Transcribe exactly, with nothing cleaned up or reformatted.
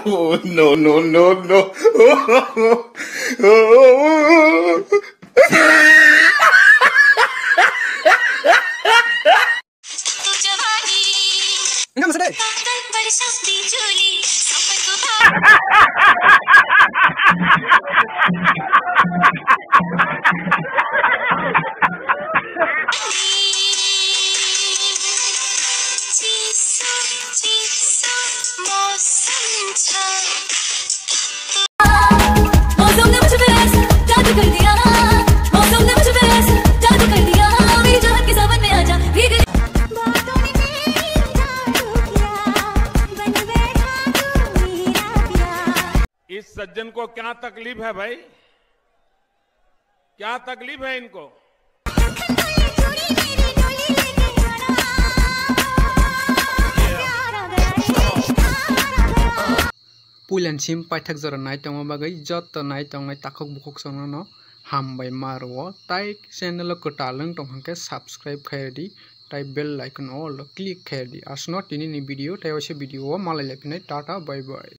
Oh, no, no, no, no. Enggak, maksudnya? मौसम ने मुझ पे ऐसा जादू कर दिया, मौसम ने मुझ पे ऐसा जादू कर दिया, मेरी चाहत के सावन में आजा, भीग। बातों ने मेरी जादू किया, बन बैठा तू मेरा प्यार। इस सज्जन को क्या तकलीफ है भाई? क्या तकलीफ है इनको? Puilan sim paithak jora nai tongma bagwi joto nai tongnai takhuk bukhuk songno no hambai ma rwo, tai channel o kwtal wng tong hwnkhe subscribe khai rwdi, tai bell icon all o click khai rwdi. Aswkno tini ni video, tai waisa video o malai lai phinai, tata bye bye.